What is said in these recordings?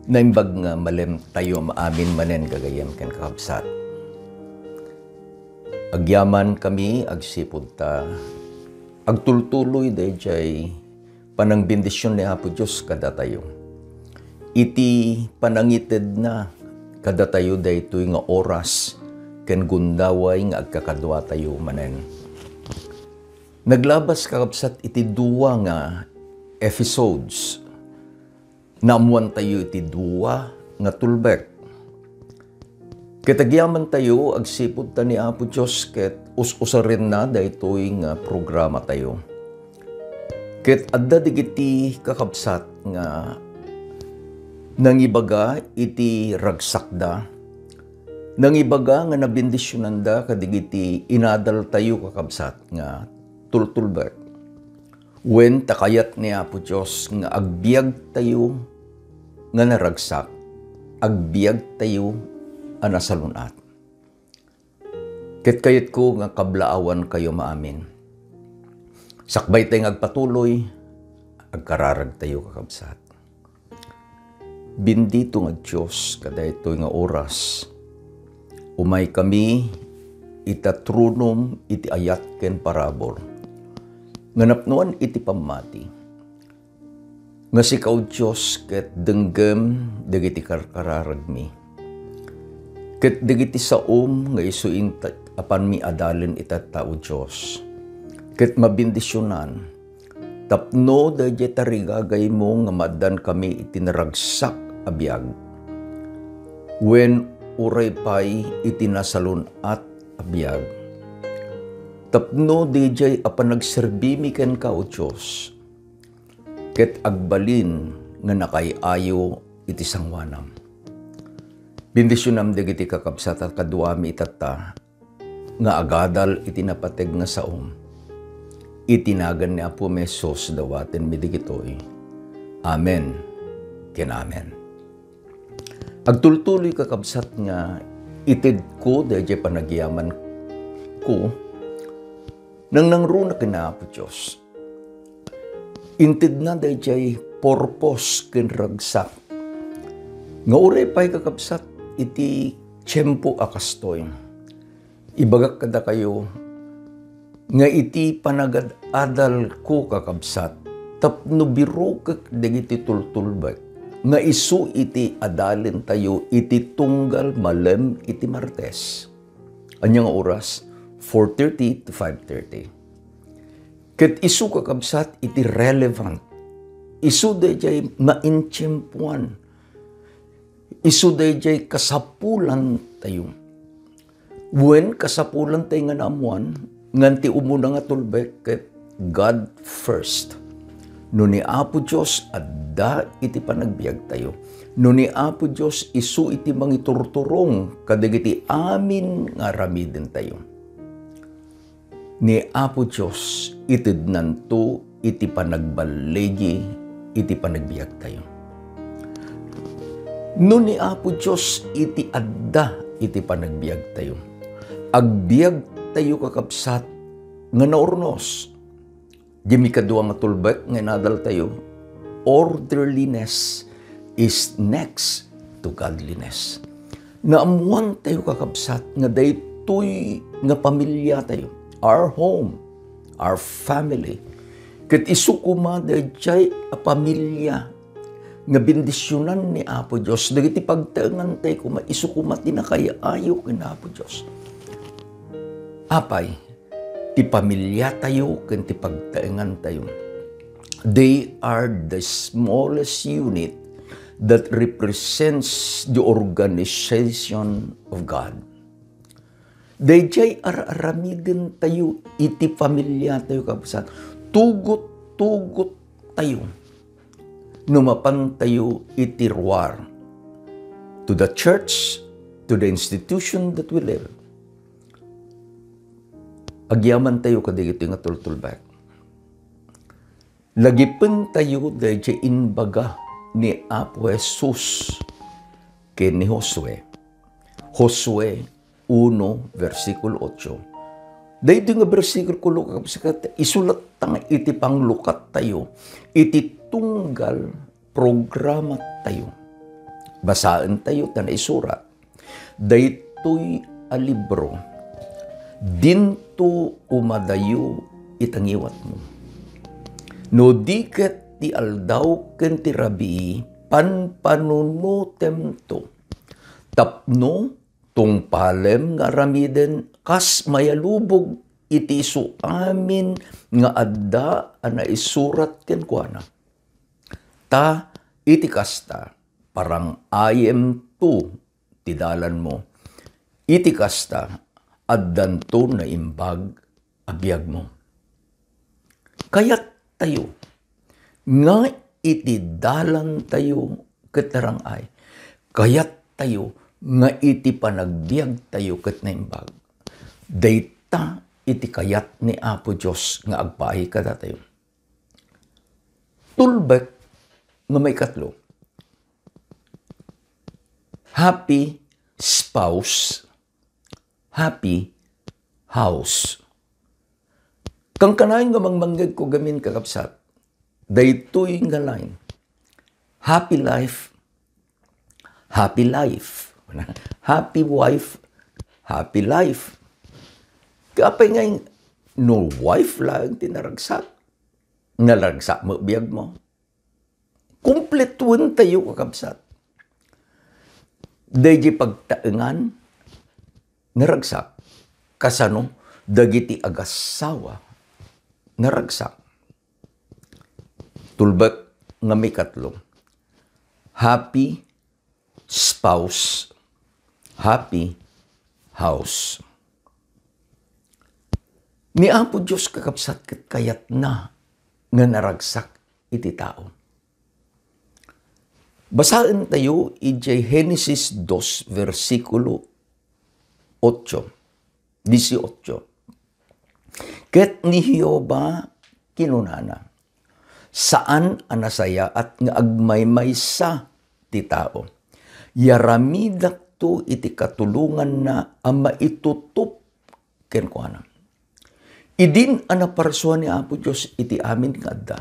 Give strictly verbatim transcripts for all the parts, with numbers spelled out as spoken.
Naimbag nga malem tayo amin manen gagayyem ken kakabsat. Agyaman kami agsipud ta agtultuloy dayjay panangbendision ni Apo Dios kadatayo. Iti panangitedna kadatayo daytoy nga oras ken gundaway nga agkakaduatayo manen. Naglabas, kakabsat, iti dua nga episodes. Naammoantayo iti dua nga tulbek. Ket agyamantayo agsipud ta ni Apo Dios ket us-usarenna daytoy nga programatayo. Ket adda dagiti kakabsat nga nangibaga iti ragsakda, nangibaga nga nabendisionanda kadagiti inadaltayo, kakabsat, nga tultulbek. Wen, ta kayat ni Apo Dios nga agbiagtayo nga naragsak, agbiagtayo a nasalun-at. Ket kayatko nga kablaawankayo maamin. Sakbay tay nga agpatuloy, agkararagtayo, kakabsat. Bendito nga Dios, kadaytoy nga oras, umaykami ita tronom iti ayat ken parabur nga napnoan iti pammati, nga sika, O Dios, ket denggem dagiti karkararagmi, ket dagiti saom nga isu inted a panmi adalen itatta, O Dios, ket mabendisionan tapno daydiay tarigagaymo nga maaddankami iti naragsak a biag, wen uray pay iti nasalun-at a biag, tapno daydiay a panagserbimi kenka, O Dios, ket agbalin nga nakaay-ayo iti sangoanam. Bendisionam dagiti kakabsat a kaduami itatta nga agadal iti napateg nga saom. Iti nagan ni Apomi Jesus, dawatenmi dagitoy. Amen ken amen. Agtultuloy, kakabsat, nga itedko daydiay panagyamanko, nangnangruna ken Apo Dios. Intedna daydiay purpose ken ragsak nga uray pay, kakabsat, iti tiempo a kastoy. Ibagak kadakayo nga iti panagad-adalko, kakabsat, tapno birokek dagiti tultulbek nga isu iti adalentayo iti tunggal malem iti Martes. Ania nga oras? Four thirty to five thirty. Ket isu, kakabsat, iti relevant. Isu daydiay maintiempoan. Isu daydiay kasapulantayo. Wen, kasapulantay nga naammoan ngan ti umuna nga tulbek ket God first. No ni Apo Dios adda iti panagbiagtayo, no ni Apo Dios isu iti mangiturturong kadagiti amin nga aramidentayo, ni Apo Dios itednanto iti panagballigi iti panagbiagtayo. No ni Apo Dios iti adda iti panagbiagtayo, agbiagtayo, kakabsat, nga naurnos. Diay mikadua nga tulbek nga inadaltayo, orderliness is next to godliness. Naammoantayo, kakabsat, nga daytoy nga pamiliatayo, our home, our family, ket isu koma daydiay a pamilia nga bendisionan ni Apo Dios, dagiti pagtaengantay koma, isu koma ti nakaay-ayo ken Apo Dios. Apay, ti pamiliatayo ken ti pagtaengantayo, they are the smallest unit that represents the organization of God. Daydiay ar-aramidentayo iti pamiliatayo, kabsat, tugot-tugot tayo no mapantayo iti ruar, to the church, to the institution that we live. Agyamantayo kadagitoy nga tultulbek. Lagipentayo daydiay imbaga ni Apo Jesus ken ni Josue. Josue uno, bersikulo otso. Daytoy nga bersikulo, kakabsat, isu latta nga iti panglukattayo iti tunggal programatayo. Basaentayo ta naisurat. Daytoy a libro, dinto umadayo ita ngiwatmo. No di ket ti aldaw ken ti rabii, panpanunotemto. Tapno tungpalem nga aramiden kas mayalubog iti isu amin nga adda a naisurat kenkuana. Ta iti kasta, parang-ayemto ti dalanmo. Iti kasta, addanto naimbag a biagmo. Kayattayo nga iti dalantayo ket narang-ay. Kayattayo nga iti panagbiagtayo ket naimbag. Dayta iti kayat ni Apo Dios nga agpaay kadatayo. Tulbek nga maikatlo, happy spouse, happy house. Kankanayon nga mangmangngegko gamin, kakabsat, daytoy nga line, happy life, happy life. Happy wife, happy life. Kaapay nga no wife lang ti naragsak, naragsak mo biag mo. Kumpletuentayo, kakabsat. Daydi pagtaengan, naragsak. Kasano dagiti agassawa, naragsak. Tulbek nga mikatlo, happy spouse, happy house. Ni Apo Dios, kakabsat, ket kayatna nga naragsak iti tao. Basaentayo idiay Genesis dos, versikulo otso, dieciocho. Ket ni Jehovah kinunana, saan a nasayaat nga agmaymaysa ti tao. Yaramidakto iti katulonganna a maitutup kenkuana. Idin a naparsua ni Apo Dios iti amin nga adda,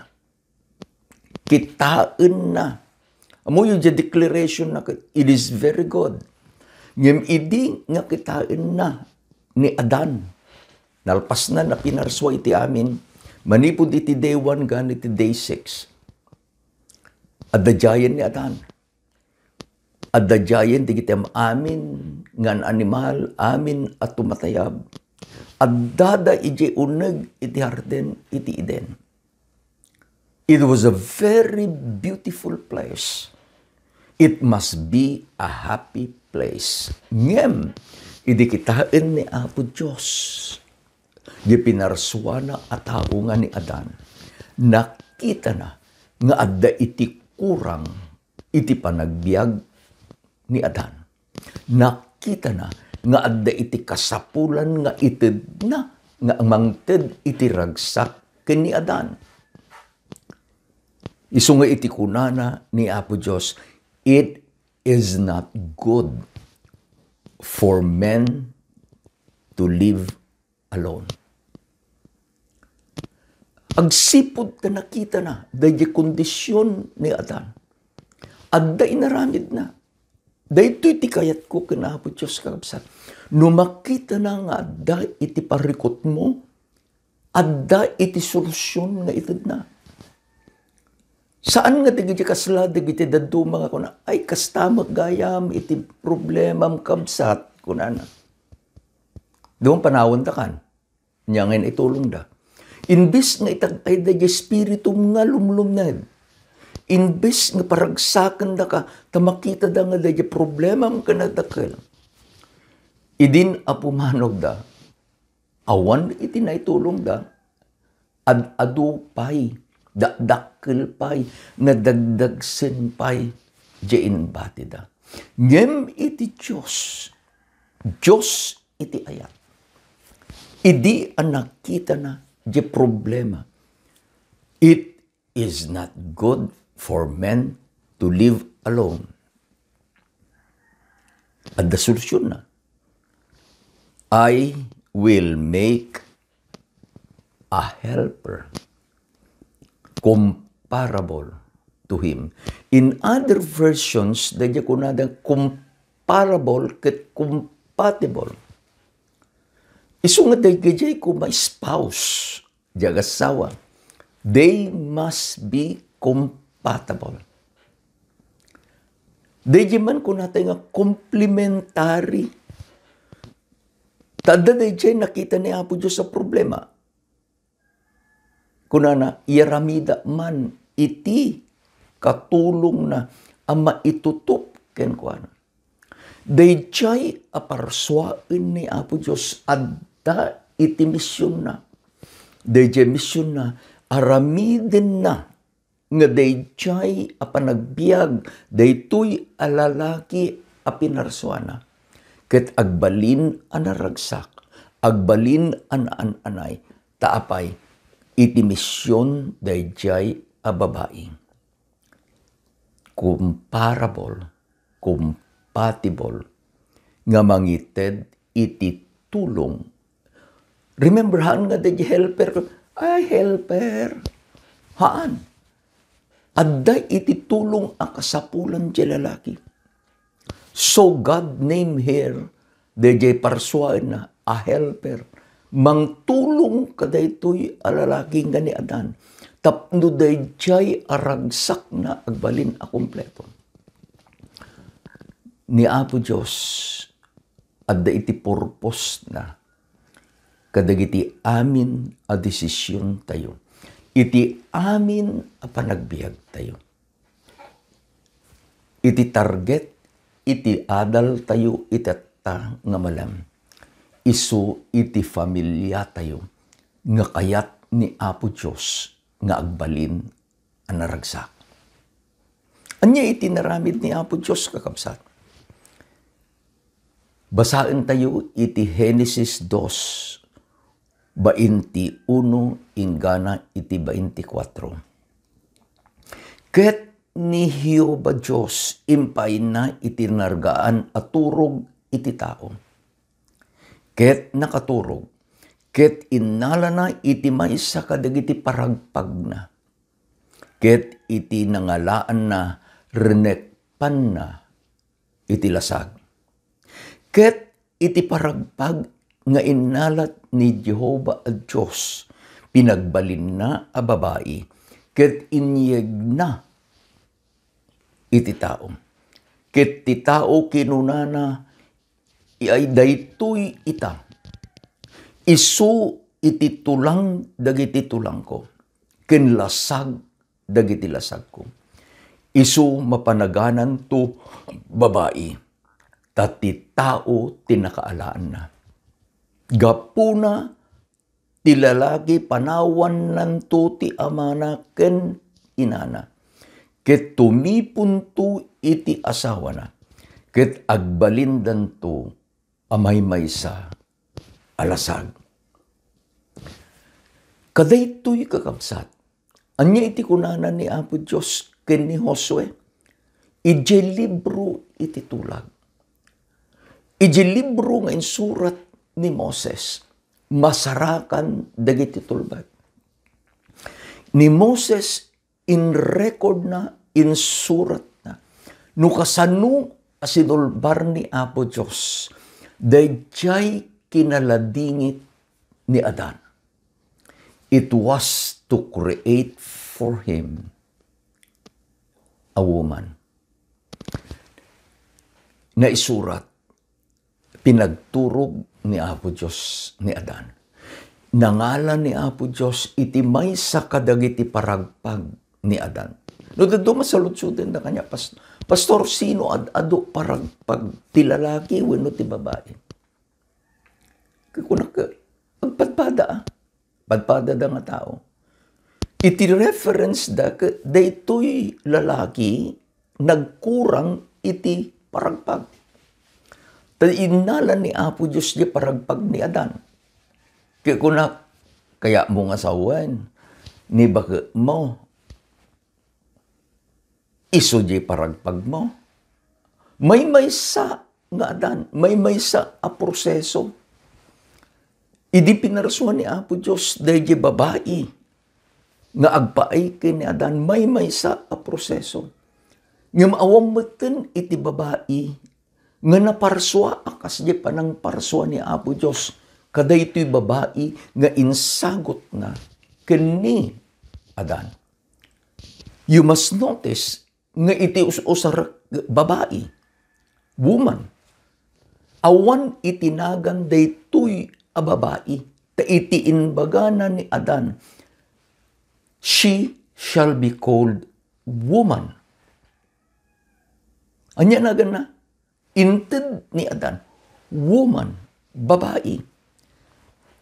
kitaenna. Ammoyo, diay declaration na ket, it is very good. Ngem idi nga kitaenna ni Adan, nalpasna a pinarsua iti amin, manipud iti day one gani iti day six. Adda diayen ni Adan. Adda diayen dagiti am-amin nga animal, amin a tumatayab. Addada idiay uneg iti hardin iti Eden. It was a very beautiful place. It must be a happy place. Ngem, idi kitaen ni Apo Dios diay pinarsuana a tao nga ni Adan, nakitana nga adda iti kurang iti panagbiag ni Adan. Nakitana nga adda iti kasapulan nga itedna nga mangted iti ragsak ken ni Adan. Isu nga iti kunana ni Apo Dios, "It is not good for men to live alone." Agsipud ta nakitana daydi kondisyon ni Adan, adda inaramidna. Daytoy ti kayatko ken Apo Dios, kakabsat. No makitana nga adda iti parikutmo, adda iti solusyon nga itedna. Saan nga dagiti kasla, dagiti dadduma nga kuna, "Ay, kasta met gayam iti problemam, kabsat," kunana. Duman panawen da kan. Nya nga itulongda. Imbes nga itag-ayda diay espiritum nga lumlumned. Imbes nga paragsakendaka ta makitada nga daydi problemam ken nadakkel. Idin a pumanawda, awan iti naitulongda, ad-adu pay, dakdakkel pay, nadagdagsen pay diay imbatida. Ngem iti Dios, Dios iti ayat. Idi a nakitana diay problema, it is not good for men to live alone. Adda solusyonna. "I will make a helper comparable to him. In other versions, daydiay kunada comparable ket compatible. Isu nga daydiay koma spouse, diay agassawa, they must be compatible. Daydiay man kunatay nga complementary. Ta adda daydiay nakita ni Apo Dios a problema. Kunana, "Iyaramida man iti katulongna a maitutup kenkuana." Daydiay a parsuaen ni Apo Dios adda iti misionna. Daydiay misionna, aramidenna nga daydiay a panagbiag daytoy a lalaki a pinarsuana, ket agbalin a naragsak, agbalin a naan-anay, ta apay, iti mision daydiay a babai. Comparable, compatible, nga mangited iti tulong. Remember, haan nga daydiay helper, ay, helper. Haan. Adda iti tulong a kasapulan diay lalaki. So God name her, daydiay parsuaenna, a helper. Mangtulong kadaytoy a lalaki nga ni Adan. Tapno daydiay a ragsakna agbalin a kompleto. Ni Apo Dios, adda iti purposna kadagiti amin a desisiontayo, iti amin a panagbiagtayo, iti target, iti adaltayo itatta nga malem, isu iti familiatayo nga kayat ni Apo Dios nga agbalin a naragsak. Ania iti inaramid ni Apo Dios, kakabsat? Basaentayo iti Genesis dos, bainti uno inggana iti bainti kuatro. Ket ni Jehovah Dios impayna iti nargaan a turog iti tao. Ket nakaturog, ket innalana iti maysa kadagiti paragpagna. Ket iti nangalaanna, rinekpanna iti lasag. Ket iti paragpag nga innalat ni Jehovah a Dios, pinagbalinna a babai, ket inyegna iti tao. Ket ti tao kinunana, ay daytoy ita, isu iti tulang dagiti tulangko, ken lasag dagiti lasagko. Isu mapanagananto babai, ta ti tao ti nakaalaanna. Gapuna, ti lalaki panawannanto ti amana ken inana, ket tumiponto iti asawana, ket agbalindanto a maymaysa a lasag. Kadaytoy, kakabsat, ania iti kunana ni Apo Dios ken ni Josue? Idiay libro iti tulag, idiay libro nga insurat ni Moses, masarakan dagiti tulbad. Ni Moses, in-recordna, insuratna no kasano a sinulbar ni Apo Dios daydiay kinaladingit ni Adan. It was to create for him a woman. Naisurat, pinagturog ni Apo Dios ni Adan. Nangala ni Apo Dios iti maysa kadagiti paragpag ni Adan. No dadduma, saludsodenda kaniak, "Pas-, Pastor, sino ad-adu, paragpag ti lalaki wenno ti babai?" Kunak, agpadpada, a. Padpadada nga tao. Iti reference da, ket daytoy lalaki nagkurang iti paragpag. Ta innala ni Apo Dios diay paragpag ni Adan. Ket kunak, "Kayatmo nga sawen ni baketmo, isu diay paragpagmo." Maymaysa nga Adan, maymaysa a proseso. Idi pinarsua ni Apo Dios daydiay babai, nga agpaay ken ni Adan, maymaysa a proseso. Ngem awan metten iti babai nga naparsua a kas di panangparsua ni Apo Dios kadaytoy babai nga insagutna ken ni Adan. You must notice nga iti us-usar babai, woman, awan iti nagan daytoy a babai, ta iti imbagana ni Adan, "She shall be called woman." Ania naganna? Inted ni Adan, woman, babai.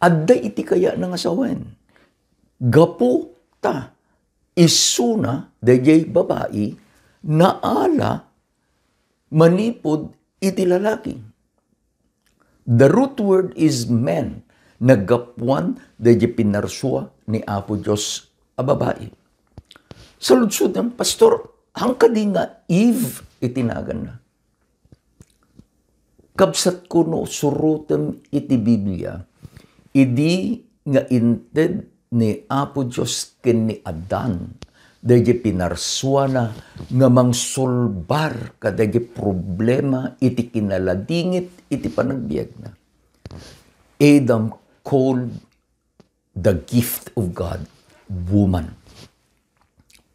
Adda iti kayatna nga sawen. Gapu ta isuna daydiay babai naala manipud iti lalaki. The root word is men. Naggapuan daydiay pinarsua ni Apo Dios a babai. Saludsodem, "Pastor, haan kadi nga Eve iti naganna?" Kabsatko, no surotem iti Biblia, idi nga inted ni Apo Dios ken ni Adan daydiay pinarsuana nga mangsulbar kadaydiay problema iti kinaladingit iti panagbiagna. Adam called the gift of God, woman,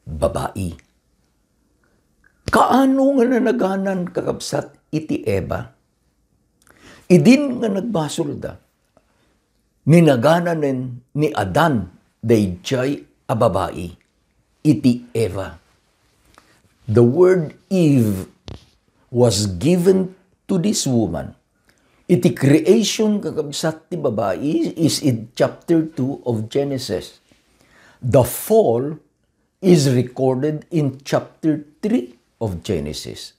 babai. Kaano nga nanaganan, kakabsat, iti Eva? Idin nga nagbasolda, ninagananen ni Adan daydiay a babai iti Eva. The word Eve was given to this woman. Iti creation, kakabsat, ti babai is in chapter two of Genesis. The fall is recorded in chapter three of Genesis.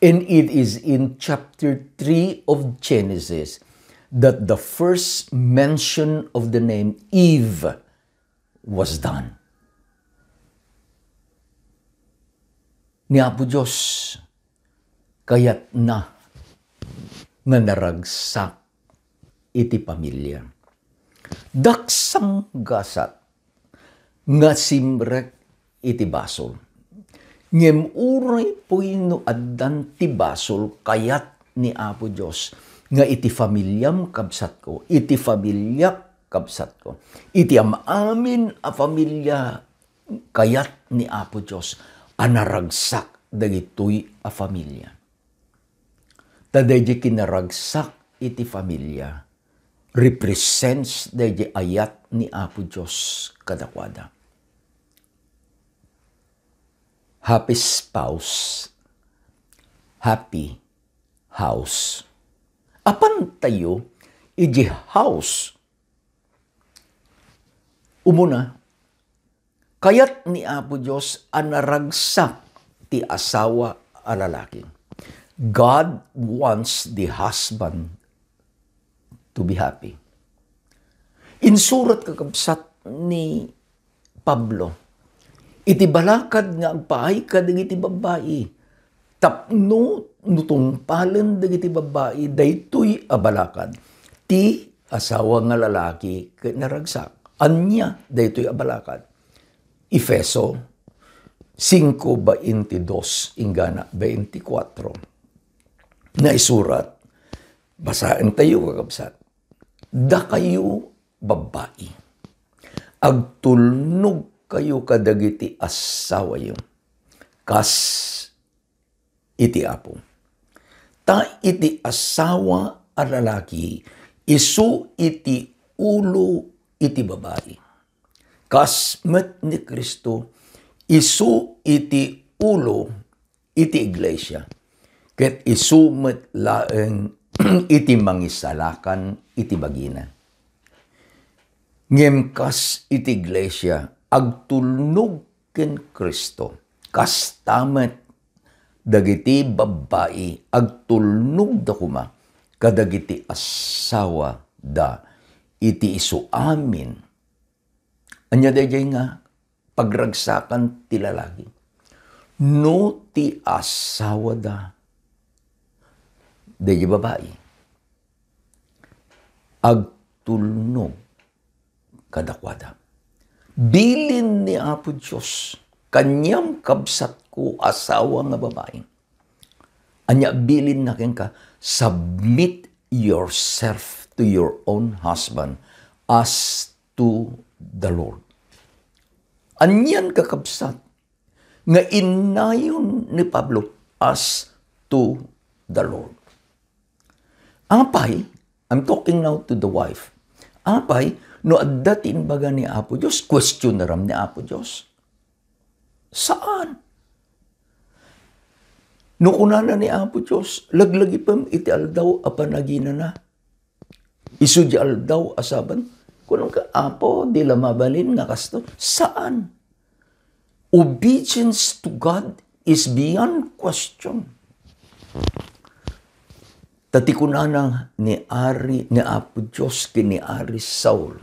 And it is in chapter three of Genesis that the first mention of the name Eve was done. Ni Apo Dios, kayatna nga naragsak iti pamilia. Daksang gasat nga simrek iti basol. Ngem uray pay no addan ti basol, kayat ni Apo Dios nga iti familiam, kabsatko, iti familiak, kabsatko, iti am-amin a familia, kayat ni Apo Dios a naragsak dagitoy a familia. Ta daydiay kinaragsak iti familia represents daydiay ayat ni Apo Dios kadakuada. Happy spouse, happy house. Apantayo iti house. Umuna, kayat ni Apo Dios a naragsak ti asawa a lalaki. God wants the husband to be happy. Insurat, kakabsat, ni Pablo iti balakad nga agpaay kadagiti babbai, tapno no tungpalen dagiti babbai daytoy a balakad, ti asawa nga lalaki ket naragsak. Ania daytoy a balakad? Efeso singko, baintidos inggana baintikwatro. Naisurat, basaentayo, kakabsat. Dakayo, babbai, agtulnogkayo kadagiti assawayo kas iti Apo. Ta iti asawa a lalaki isu iti ulo iti babbai, kas met ni Cristo isu iti ulo iti iglesia, ket isu met laeng iti mangisalakan iti bagina. Ngem kas iti iglesia, agtulnog ken Cristo, kasta met dagiti babbai agtulnogda koma kadagiti assawada iti isu amin. Ania daydiay nga pagragsakan ti lalaki? No ti assawada daydiay babbai agtulnog kadakuada. Bilin ni Apo Dios kaniam, kabsatko, asawa nga babai. Ania bilinna kenka? Submit yourself to your own husband as to the Lord. Anian, kakabsat, nga innayon ni Pablo? As to the Lord. Apay, I'm talking now to the wife. Apay, no adda ti imbaga ni Apo Dios, questioneram ni Apo Dios? Saan. No kunana ni Apo Dios, "Laglagipem iti aldaw a panaginana, isu di aldaw a Sabat," kunam ka, "Apo, di la mabalin nga kasto." Saan. Obedience to God is beyond question. Ta ti kunana ni Ari, ni Apo Dios ken ni Ari Saul,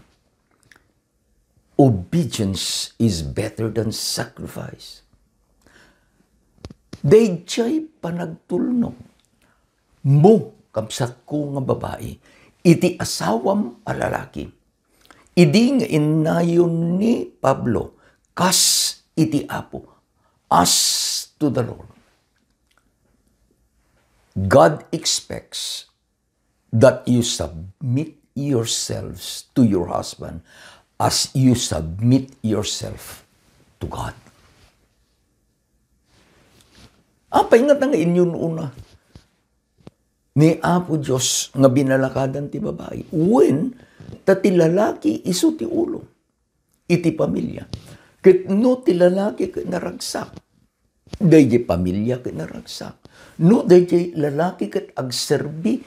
"Obedience is better than sacrifice." Daydiay panagtulnog mo, kabsatko nga babai, iti asawam a lalaki, idi nga innayon ni Pablo, "Kas iti Apo, as to the Lord." God expects that you submit yourselves to your husband as you submit yourself to God. Apay ngata nga inyun-una ni Apo Dios nga binalakadan ti babai? Wen, ta ti lalaki isu ti ulo iti pamilya. Ket no ti lalaki ket naragsak, daydi pamilya ket naragsak. No daydi lalaki ket agserbi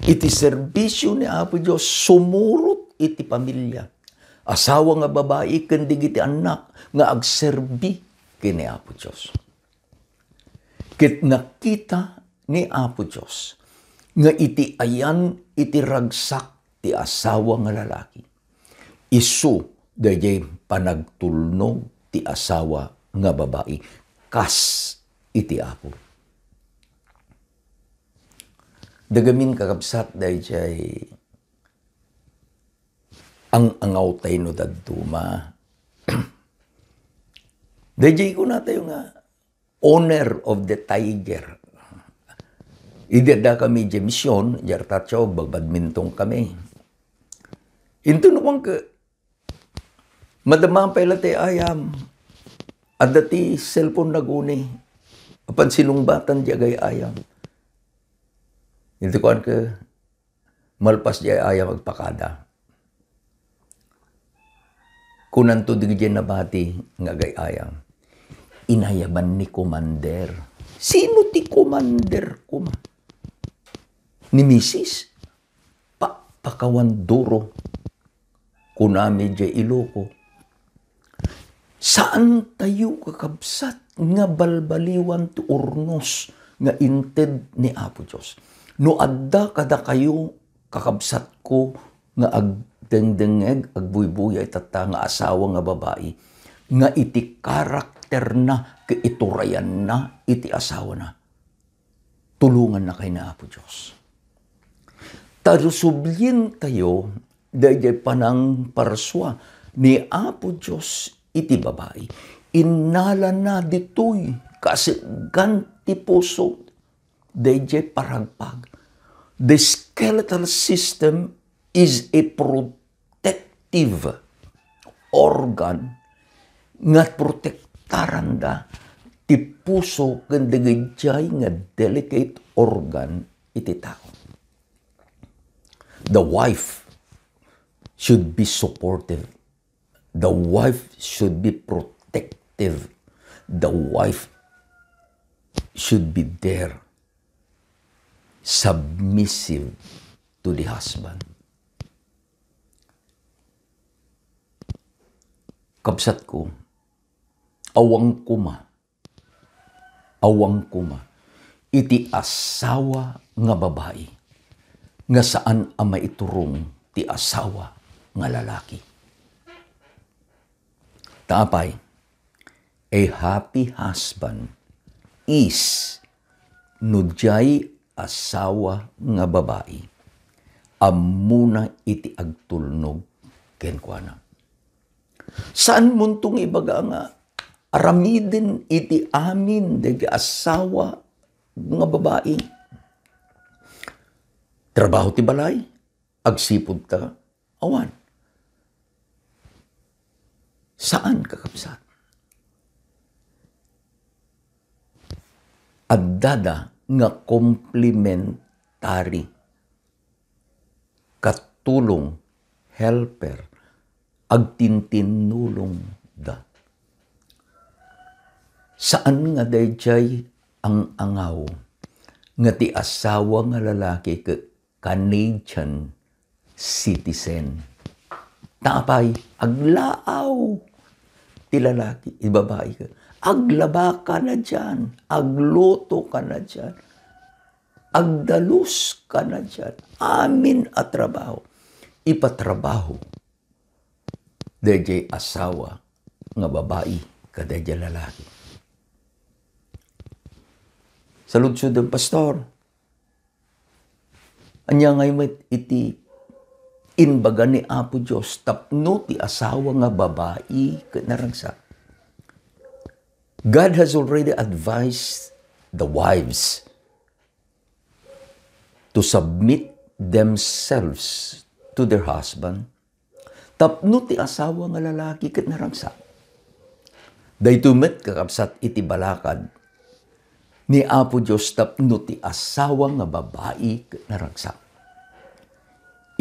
iti serbisio ni Apo Dios, sumurot iti pamilya, asawa nga babai ken dagiti annak nga agserbi ken ni Apo Dios. Ket nakita ni Apo Dios nga iti ayan iti ragsak ti asawa nga lalaki, isu daydiay panagtulnog ti asawa nga babai kas iti Apo. Dagamin, kakabsat, daydiay ang-angawtayo no dadduma. Daydiay kunatayo nga owner of the tiger. Idi adda kami idiay mision, idiay Artatio, agbadminton kami. Inton kuan ka, "Madama pay la ti ayam. Adda ti cellphone naguni. Apan sinungbatan diay agay-ayam." Inton kuan ka, malpas diay ayam agpakada. Kunanto dagiti nabati nga agay-ayam, "Inayaban ni Commander." Sino ti Commander, kuma? Ni Misis? Pa-, pakawan duro. Kunami diay Iloco. Saantayo, kakabsat, nga balbaliwan ti urnos nga inted ni Apo Dios. No adda kadakayo, kakabsatko, nga agdengdengngeg, agbuybuya itatta nga asawa nga babai, nga iti karakterna ket iturayanna iti asawana, tulongannakay ni Apo Dios. Ta no sublientayo daydiay panangparsua ni Apo Dios iti babai, innalana ditoy kasetgan ti puso, daydiay paragpag. The skeletal system is a protective organ nga protektaranda ti puso ken dagiti nga delicate organ iti tao. The wife should be supportive. The wife should be protective. The wife should be there, submissive to the husband. Kabsatko, awan koma, awan koma iti asawa nga babai nga saan a maiturong ti asawa nga lalaki. Ta apay, a happy husband is no diay asawa nga babai ammona iti agtulnog kenkuana. Saan monto nga ibaga nga aramiden iti amin dagiti asawa nga babai. Trabaho ti balay, agsipud ta, awan. Saan, kakabsat. Addada nga complementary. Katulong, helper, agtintinnulongda. Saan nga daydiay ang-angaw nga ti asawa nga lalaki ket Canadian citizen. Ta apay, aglaaw ti lalaki, ti babai. Aglaba kadaydiay, agluto kadaydiay, agdalus kadaydiay. Amin a trabaho. Ipatrabaho daydiay asawa nga babai kadaydiay lalaki. Saludsodem, Pastor. Ania ngay met iti imbaga ni Apo Dios tapno ti asawa nga babai ket naragsak? God has already advised the wives to submit themselves to their husband. Tapno ti asawa nga lalaki ket naragsak. Daytoy met, kakabsat, iti balakad ni Apo Dios tapno ti asawa nga babai ket naragsak.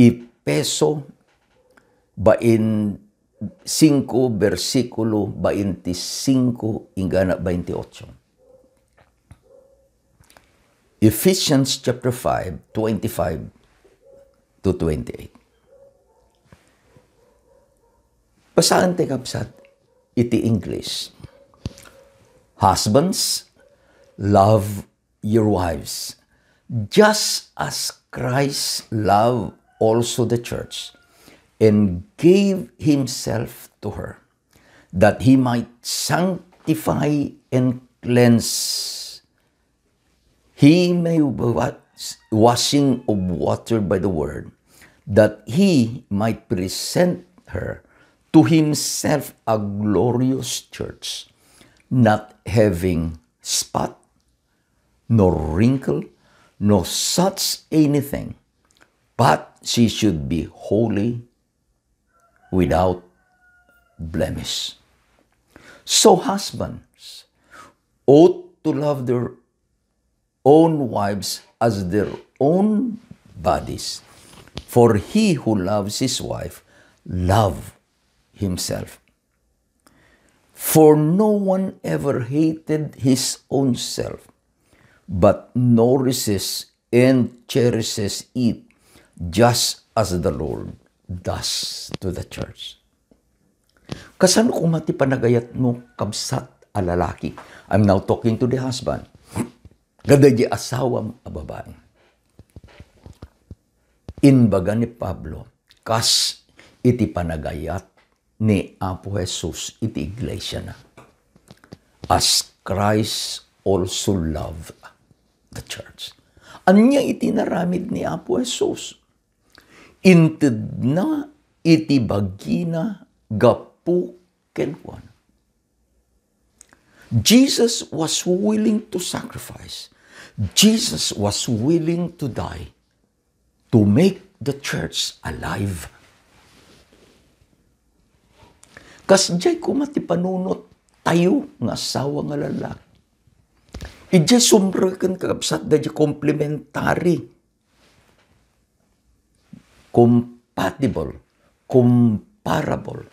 Efeso bain singko, bersikulo bainti singko inggana bainti otso. Ephesians chapter five, twenty-five to twenty-eight. Basaen ti, kabsat, iti English. Husbands, love your wives, just as Christ loved also the church and gave himself to her, that he might sanctify and cleanse he may was-, washing of water by the word, that he might present her to himself a glorious church, not having spot, nor wrinkle, nor such anything, but she should be holy, without blemish. So husbands ought to love their own wives as their own bodies. For he who loves his wife love himself. For no one ever hated his own self, but nourishes and cherishes it, just as the Lord does to the church. Kasano koma ti panagayatmo, kabsat a lalaki? I'm now talking to the husband. Kadaydi asawam a babai. Imbaga ni Pablo, kas iti panagayat ni Apo Jesus iti iglesiana, as Christ also loved the church. Ania iti naramid ni Apo Jesus? Intedna iti bagina gapu kenkuana. Jesus was willing to sacrifice. Jesus was willing to die to make the church alive. Kasdiay koma ti panunot tayo nga asawa nga lalaki. Idiay sumreken, kakabsat, daydiay complementary, compatible, comparable.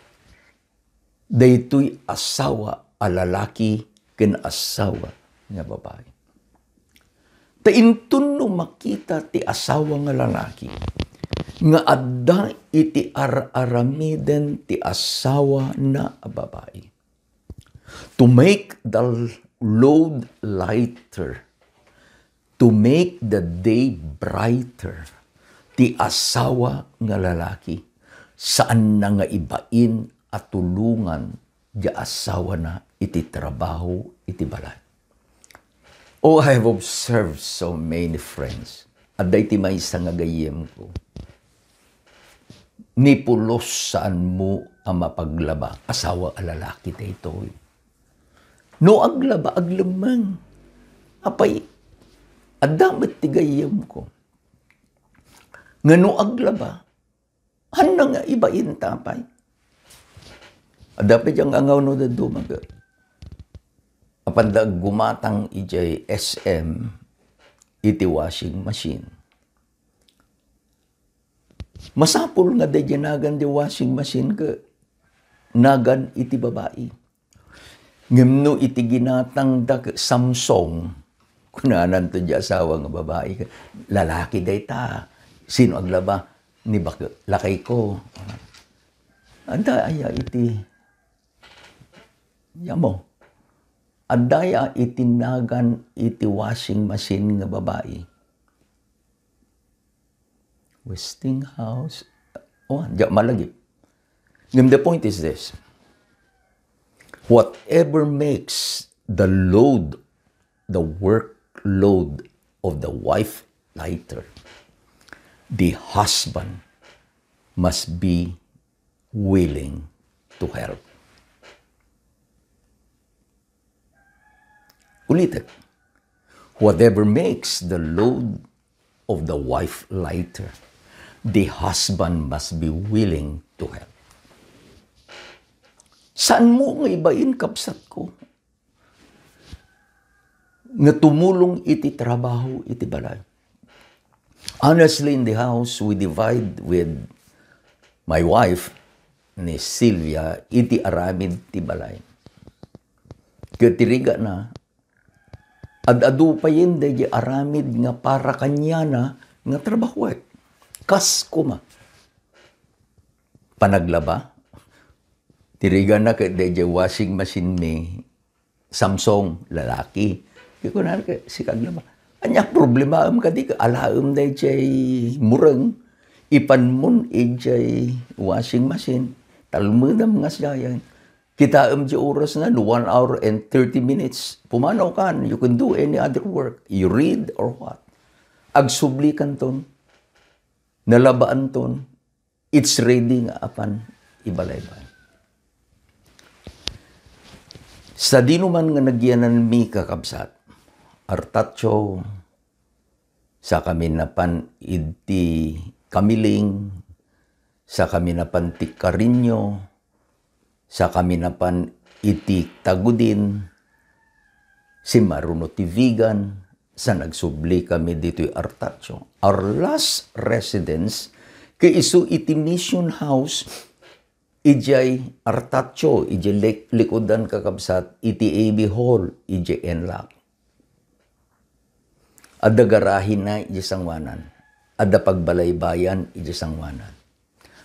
Daytoy asawa a lalaki ken asawa nga babai. Ta inton no makita ti asawa nga lalaki nga adda iti ar-aramiden ti asawana a babai, to make the load lighter, to make the day brighter, ti asawa nga lalaki, saanna nga ibain a tulongan diay asawana iti trabaho iti balay. Oh, I have observed so many friends. Adda iti maysa nga gayyemko. Ni pulos saanmo a mapaglaba, asawa a lalaki daytoy. No aglaba, aglemmeng. Apay, adda met ti gayyemko. Nga no aglaba, hanna nga ibain ta pay. Adda pay diay nga angaw no dadduma, apanda aggumatang idiay S M iti washing machine. Masapul nga daydiay nagan di washing machine ket nagan iti babai. Ngem no iti ginatangda ket Samsung, kunananto diay asawa nga babai, "Lalaki dayta, sino aglaba?" "Ni bak-, lakayko." Adda aya iti, amo, adda aya iti nagan iti washing machine nga babai? Westinghouse. Oh, diak malagip. And the point is this. Whatever makes the load, the workload of the wife lighter, the husband must be willing to help. Ulitek, whatever makes the load of the wife lighter, the husband must be willing to help. Saan mo nga ibain, kabsatko, nga tumulong iti trabaho iti balay? Honestly, in the house, we divide with my wife, ni Sylvia, iti aramid ti balay. Ket ti rigana, ad-adu payen daydiay aramid nga para kaniana nga trabahoek. Kas koma, panaglaba, ti rigana ket daydiay washing machine mi, Samsung, lalaki. Kunana ket, "Sika aglaba." "Ania problemaem kadi ket alaem daydiay mureng, ipanmon idiay washing machine, talmedam nga sadiayen. Kitaem diay oras na, no one hour and thirty minutes. Pumanaw kan, you can do any other work. You read or what?" Agsublikanton, nalabaanton, it's ready nga apan ibalaybay. Sadino man nga nagyananmi, kakabsat, Artacho, sakami napan iti Kamiling, sakami napan ti Carino, sakami napan iti Tagudin, simmaruno ti Vigan, sa nagsubli kami ditoy Artacho. Our last residence, ket isu iti Mission House, idiay Artacho, idiay lik-, likudan, kakabsat, iti A B Hall, idiay ENLAC. Adda garahina idiay sangoanan. Adda pagbalaybayan idiay sangoanan.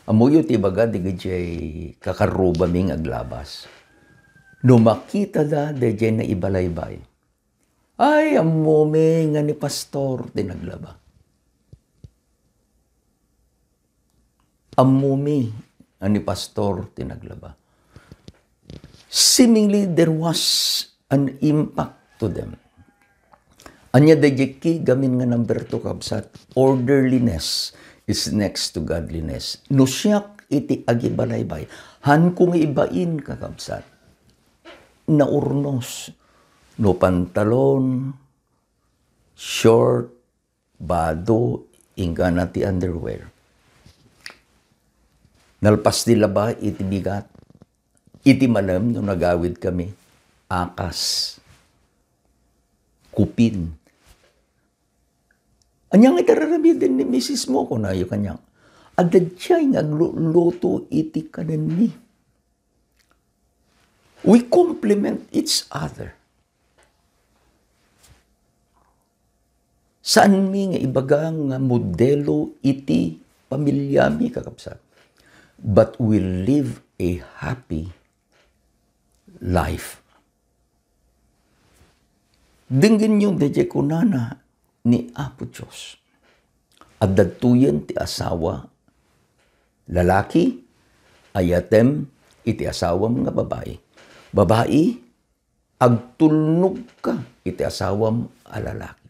Ammoyo ti ibaga dagiti kakarrubami nga aglabas. No makitada daydiay naibalaybay, "Ay, ammomi nga ni pastor ti naglaba. Ammomi nga ni pastor ti naglaba." Seemingly, there was an impact to them. Ania daydiay key gamin nga number two, kabsat? Orderliness is next to godliness. No siak iti agibalaybay, hanko nga ibain, kakabsat, naurnos. No pantalon, short, bado, inggana ti underwear. Nalpas ti laba iti bigat. Iti malem no nagawid kami, akas, kupin. Ania nga iti raramiden ni misis mo? Kunayo kaniak, "Adda diay nga agluto iti kanenmi." We complement each other. Saanmi nga ibaga nga modelo iti pamiliami, kakabsat. But we live a happy life. Denggenyo daydiay kunana ni Apo Dios. Adda daytoyen ti asawa, lalaki, ayatem iti asawam nga babai. Babai, agtulnogka iti asawam a lalaki.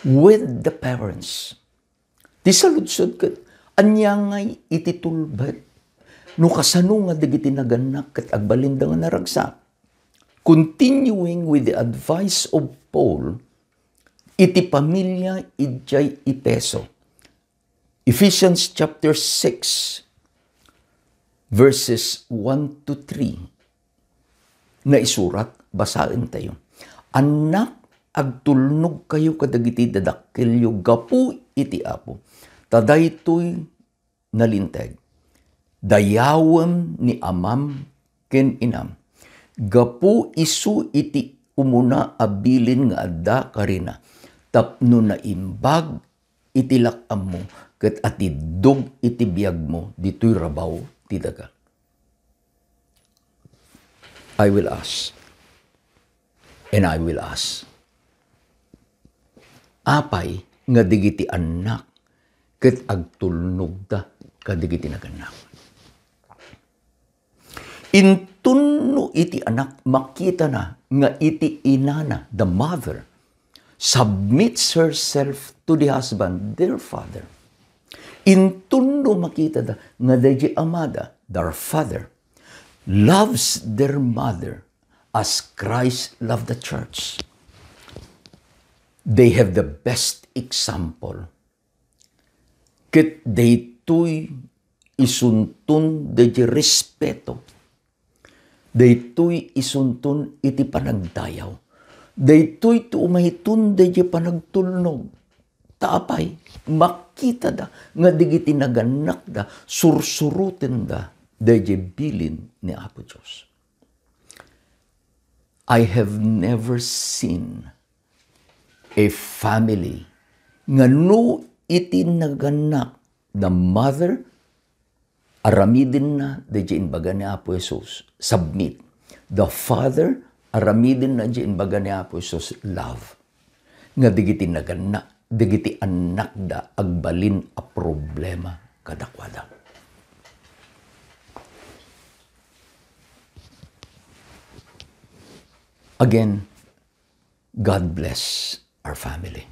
With the parents. Ti saludsod ket, ania ngay iti tulbet No kasano nga dagiti nagannak ket agbalinda nga naragsak? Continuing with the advice of Paul, iti pamilia idiay Efeso. Ephesians chapter six, verses one to three. Naisurat, basaentayo. Annak, agtulnogkayo kadagiti dadakkelyo gapu iti Apo. Ta daytoy nalinteg. Dayawem ni amam ken inam. Gapu isu iti umuna a bilin nga adda karina, tapno naimbag iti lak-ammo ket atiddog iti biagmo ditoy rabaw ti daga. I will ask, and I will ask, apay nga dagiti annak ket agtulnogda kadagiti nagannak? Inton no iti anak makitana nga iti inana, the mother, submits herself to the husband, their father. Inton no makitada nga daydi amada, their father, loves their mother as Christ loved the church. They have the best example. Ket daytoy isunton daydi respeto. Daytoy isunton iti panagdayaw. Daytoy ti umayton daydi panagtulnog. Ta apay, makitada nga dagiti nagannakda, sursurotenda daydi bilin ni Apo Dios. I have never seen a family nga no iti nagannak, the mother, aramidenna daydi imbaga ni Apo Jesus, submit. The father, aramidenna daydi imbaga ni Apo Jesus, love. Nga dagiti nagannak, dagiti annakda agbalin a problema kadakuada. Again, God bless our family.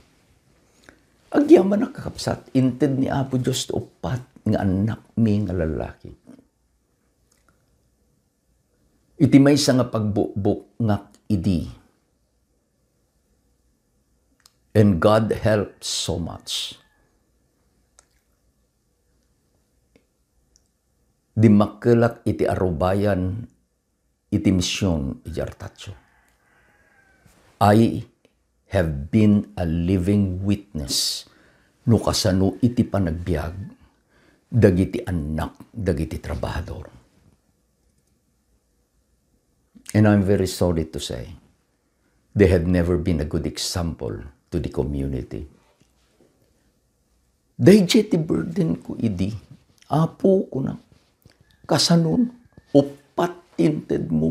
Agyamanak, kakabsat, inted ni Apo Dios ti uppat nga annakmi nga lallaki. Iti maysa nga pagbukbukngak idi, and God helped so much. Dimmakkelak iti arubayan iti mision idiay Artatio. I have been a living witness no kasano iti panagbiag dagiti annak dagiti trabahador. And I'm very sorry to say, they have never been a good example to the community. Daydiay ti burden ko idi. Apo, kuna, kasanon, uppat ti intedmo,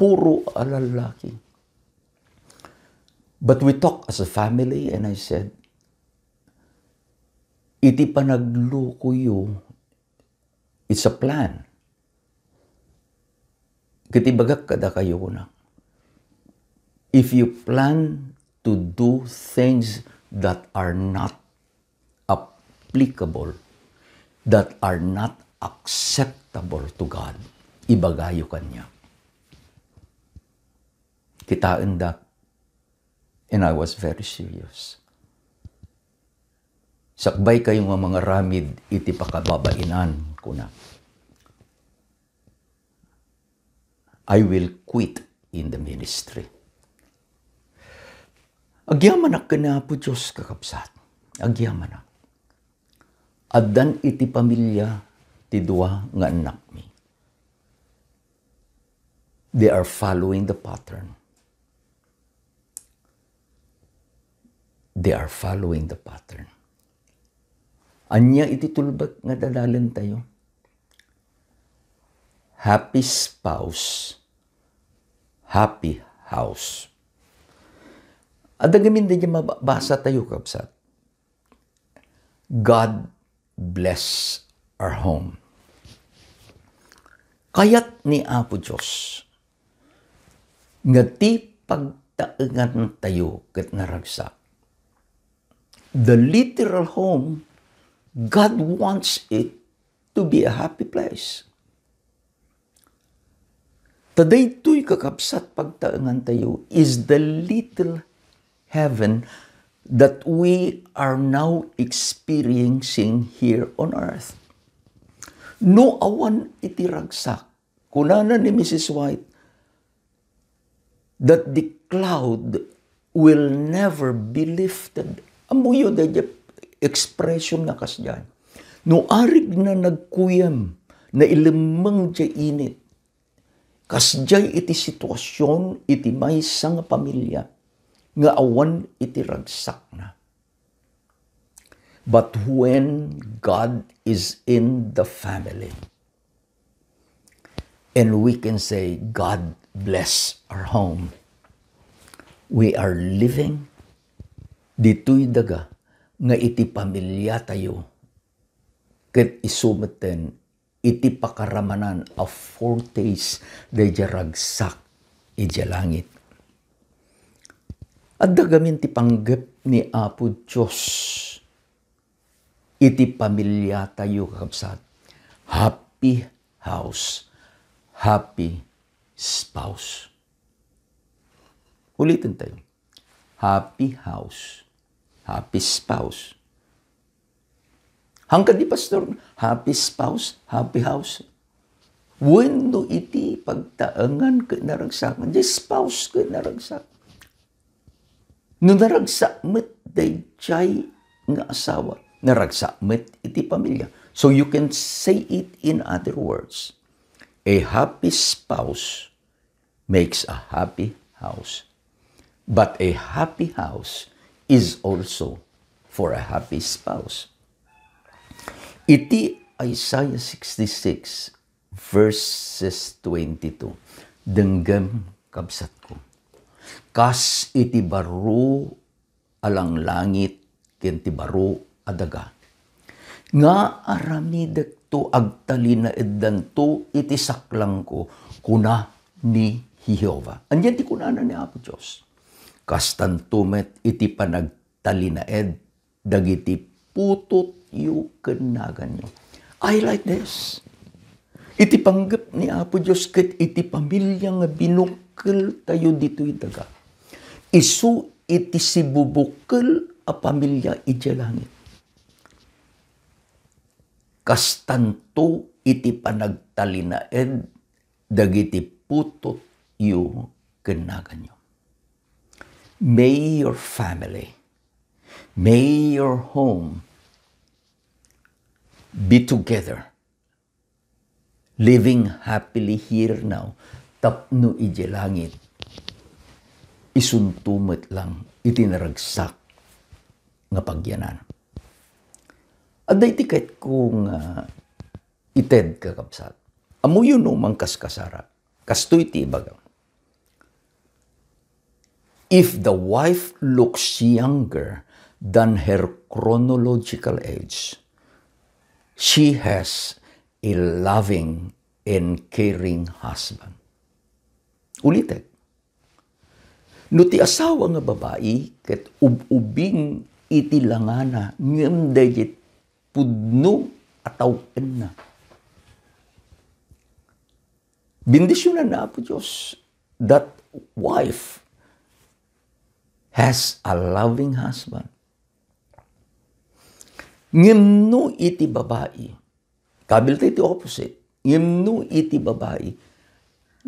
puro a lallaki. But we talk as a family and I said, iti panaglukoyo, it's a plan. Ket ibagak kadakayo, kuna, if you plan to do things that are not applicable, that are not acceptable to God, ibagayo kaniak. Kitaendak, and I was very serious. Sakbaykayo nga mangaramid iti pakababainan, kuna, I will quit in the ministry. Agyamanak ken Apo Dios, kakabsat. Agyamanak. Addan iti pamilia ti dua nga annakmi. They are following the pattern. They are following the pattern. Ania iti tulbek nga dadalentayo? Happy spouse, happy house. Adda ngamin daydiay mabasatayo, kabsat. God bless our home. Kayat ni Apo Dios nga ti pagtaengantayo ket naragsak. The literal home, God wants it to be a happy place. Ta daytoy, kakabsat, pagtaengantayo is the little heaven that we are now experiencing here on earth. No awan iti ragsak, kunana ni Missus White, that the cloud will never be lifted. Ammoyo daydiay expression nga kasdiay. No arigna nagkuyem, nailemmeng diay init, kasdiay iti situasion iti maysa nga pamilia nga awan iti ragsakna. But when God is in the family, and we can say, "God bless our home." We are living ditoy daga nga iti pamiliatayo, ket isu metten iti pakaramanan a foretaste daydiay ragsak idiay langit. Adda gamin ti panggep ni Apo Dios iti pamiliatayo, kakabsat. Happy house, happy spouse. Uliten tayo. Happy house, happy spouse. Hangkadi, Pastor, happy spouse, happy house. Wenno iti pagtaengan ket naragsak, di spouse ket naragsak. No naragsak met daydiay nga asawa, naragsak met iti pamilya. So you can say it in other words, a happy spouse makes a happy house. But a happy house is also for a happy spouse. Iti Isaiah sixty-six, verses twenty-two, denggem, kabsatko. Kas iti baro a langlangit ken ti baro a daga, nga aramidekto agtalinaeddanto iti saklangko, kuna ni Jehovah. Ania ti kunana ni Apo Dios? Kastanto met iti panagtalinaed dagiti putotyo ken naganyo. I like this. Iti panggep ni Apo Dios ket iti pamilya nga binukkeltayo ditoy daga, isu iti sibubukkel a pamilya idiay langit. Kastanto iti panagtalinaed dagiti putotyo ken naganyo. May your family, may your home be together, living happily here now, tapno idiay langit, isunto met lang iti naragsak nga pagyanan. Adda iti kayatko nga ited, kakabsat. Ammoyo no mangkaskasara. Kastoy ti ibaga. If the wife looks younger than her chronological age, she has a loving and caring husband. Ulitek, no ti asawa nga babai ket ub-ubing iti langana ngem daydiay pudno a taw-enna, bendisionan na Apo Dios that wife has a loving husband. Ngem no iti babai, kabilta iti opposite. Ngem no iti babai,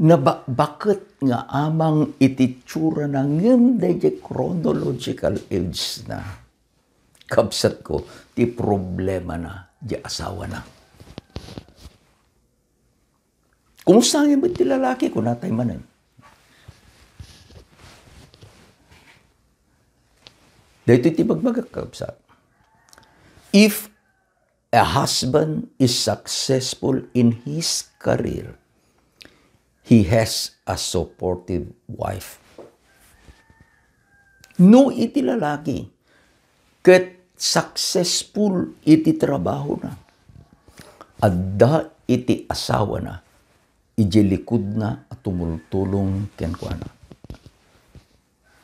nabakbaket nga amang iti itsurana ngem daydiay chronological age na, kabsatko, ti problemana diay asawana. Kumusta ngem met ti lalaki, kunatay manen? Daytoy ti ibagbagak, kabsat. If a husband is successful in his career, he has a supportive wife. No iti lalaki ket successful iti trabahona, adda iti asawana idiay likudna a tumultulong kenkuana.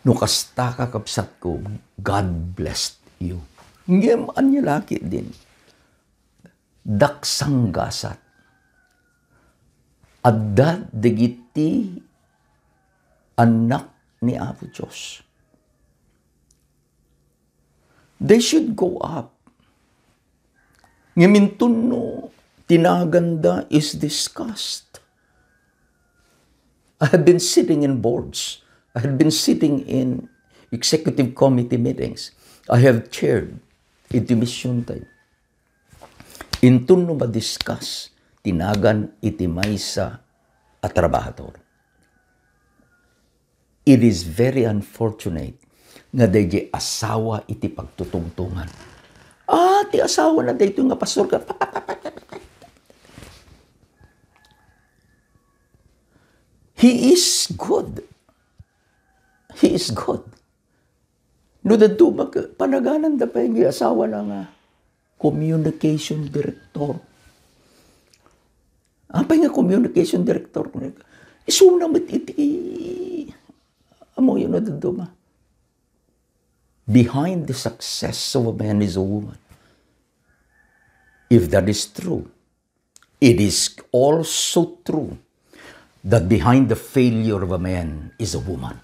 No kasta, kakabsatko, God blessed you. Ngem ania la ketdin? daksanggasat. Adda dagiti annak ni Apo Dios. They should go up. Ngem inton no tinaganda is discussed. I have been sitting in boards. I have been sitting in executive committee meetings. I have chaired iti mission time. Inton no madiscuss ti nagan iti maysa a trabahador. It is very unfortunate nga daydi asawa iti pagtutungtongan. Ah, ti asawa na daytoy nga pastor ka. He is good. He is good. No dadduma, panagananda pay nga asawa na nga communication director. Apay nga communication director? Isuna met iti, amo yun, no dadduma. Behind the success of a man is a woman. If that is true, it is also true that behind the failure of a man is a woman.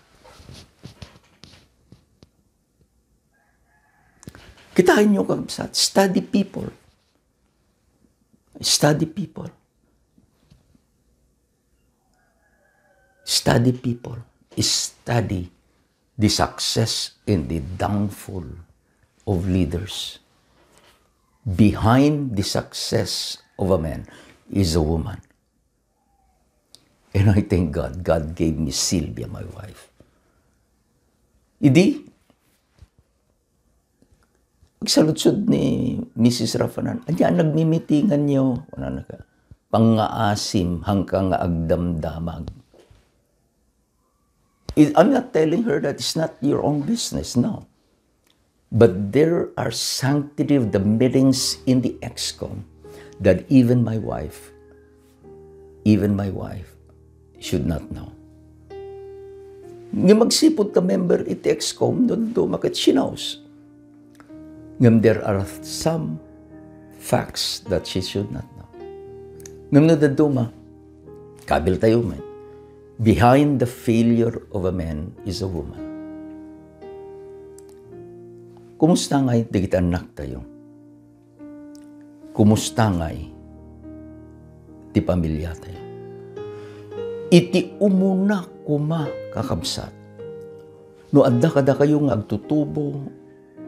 Kitaan nyo, kabsat, study people. Study people. Study people. Study the success and the downfall of leaders. Behind the success of a man is a woman. And I thank God, God gave me Sylvia, my wife. Idi, agsaludsod ni Missus Rafanan, "Ania, nagmimitingan nyo?" Kunana ka, "Pangngaasim, hangka nga agdamdamag." It, I'm not telling her that it's not your own business, no. But there are sanctity of the meetings in the EXCOM that even my wife, even my wife should not know. Nga magsipud ka member iti EXCOM, no, do maket she knows. Ngem there are some facts that she should not know. Ngem no dadduma, kabil tayo met, behind the failure of a man is a woman. Kumusta ngay dagiti annak tayo? Kumusta ngay ti pamilya tayo? Iti umuna koma, kakabsat, no adda kadakayo nga agtutubo,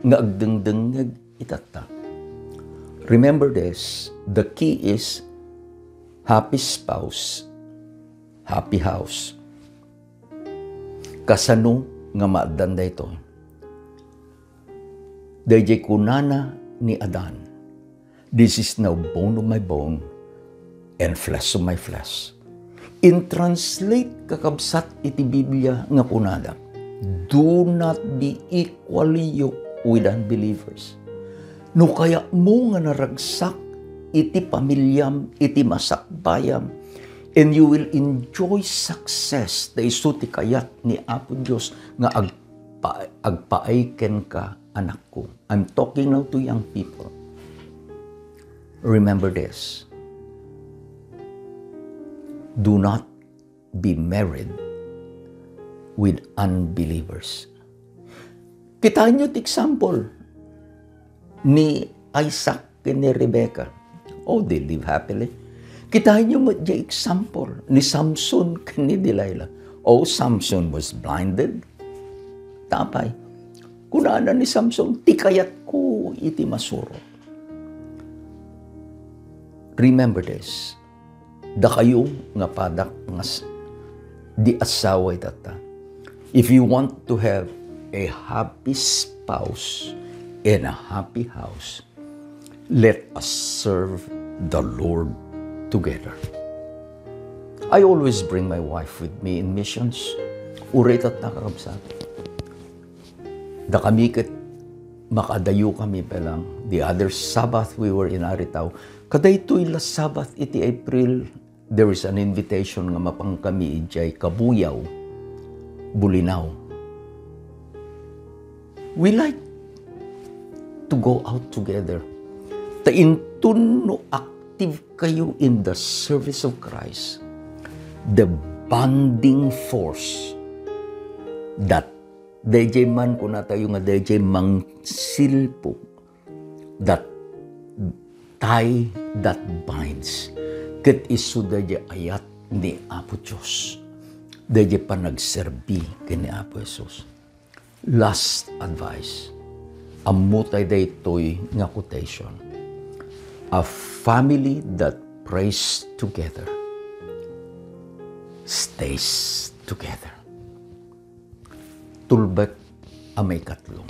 nga agdengdengngeg itatta. Remember this, the key is happy spouse, happy house. Kasano nga maaddan daytoy? Daydiay kunana ni Adan, "This is now bone of my bone and flesh of my flesh." In translate, kakabsat, iti Biblia nga kunada, "Do not be equally yoked with unbelievers." No kayatmo nga naragsak iti pamilyam, iti masakbayam, and you will enjoy success, ta isu ti kayat ni Apo Dios nga agpa-, agpaay kenka, anakko. I'm talking now to young people. Remember this. Do not be married with unbelievers. Kitaenyo ti example ni Isaac ken ni Rebecca. Oh, they live happily. Kitaenyo met diay example ni Samson ken ni Delilah. Oh, Samson was blinded. Apay, kunana ni Samson, "Ti kayatko iti masuro." Remember this. Dakayo nga padak nga s-, di asawa itatta. If you want to have a happy spouse and a happy house, let us serve the Lord together. I always bring my wife with me in missions. Uray itatta, kakabsat. Dakami ket makaadayo kami, pelang. The other Sabbath, we were in Aritao. Kadaytoy la Sabbath iti April, there is an invitation nga mapan kami idiay Kabuyao, Bolinao. We like to go out together. Ta inton no active kayo in the service of Christ, the bonding force that dayjay man kunatayo nga dayjay mangsilpo, that tie that binds, ket isu dayjay ayat ni Apo Dios, dayjay panagserbi ken ni Apo Jesus. Last advice. Ammotay daytoy nga quotation. A family that prays together stays together. Tulbek a maikatlo.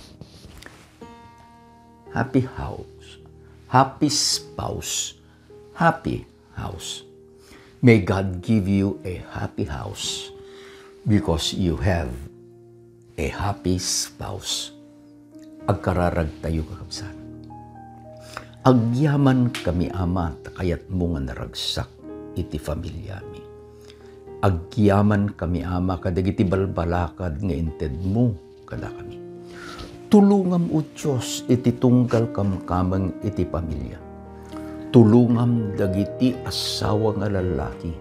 Happy house. Happy spouse. Happy house. May God give you a happy house because you have a happy spouse. Agkararagtayo, kakabsat. Agyaman kami, Ama, ta kayatmo nga naragsak iti familiami. Agyaman kami, Ama, kadagiti balbalakad nga intedmo kadakami. Tulongam, O Dios, iti tunggal kamkameng iti pamilia. Tulongam dagiti asawa nga lallaki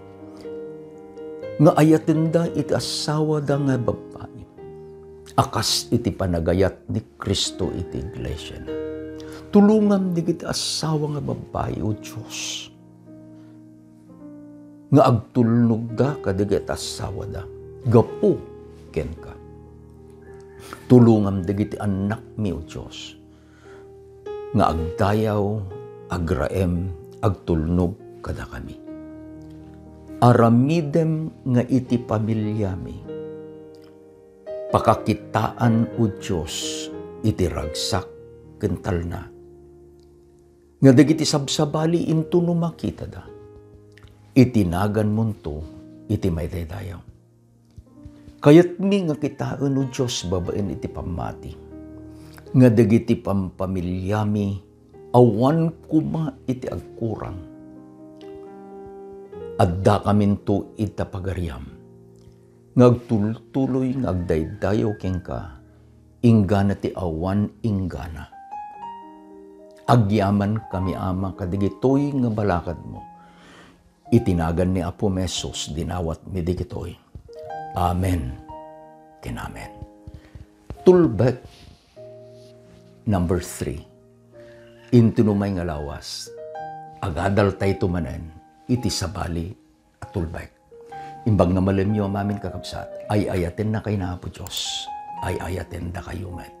nga ayatenda iti asawada nga babbai a kas iti panagayat ni Cristo iti iglesiana. Tulongam dagiti asawa nga babbai, O Dios, nga agtulnogda kadagiti asawada gapu kenka. Tulongam dagiti annakmi, O Dios, nga agdayaw, agraem, agtulnog kadakami. Aramidem nga iti pamiliami, pakakitaan, O Dios, iti ragsak ken talna, nga dagiti sabsabali intono makitada, itinaganmonto iti maidaydayaw. Kayatmi nga kitaen, O Dios, babaen iti pammati, nga dagiti pampamiliami awan koma iti agkurang. Addakaminto ita pagariam nga agtultuloy nga agdaydayaw kenka, inggana ti awan inggana. Agyaman kami, Ama, kadagitoy nga balakadmo. Iti nagan ni Apo Jesus, dinawatmi dagitoy. Amen ken amen. Tulbek number three. Intono may nga lawas, agadaltayto manen iti sabali a tulbek. Imbag nga malemyo amin, kakabsat, ay-ayaten na kay na Apo Dios, ay-ayaten da kayo met.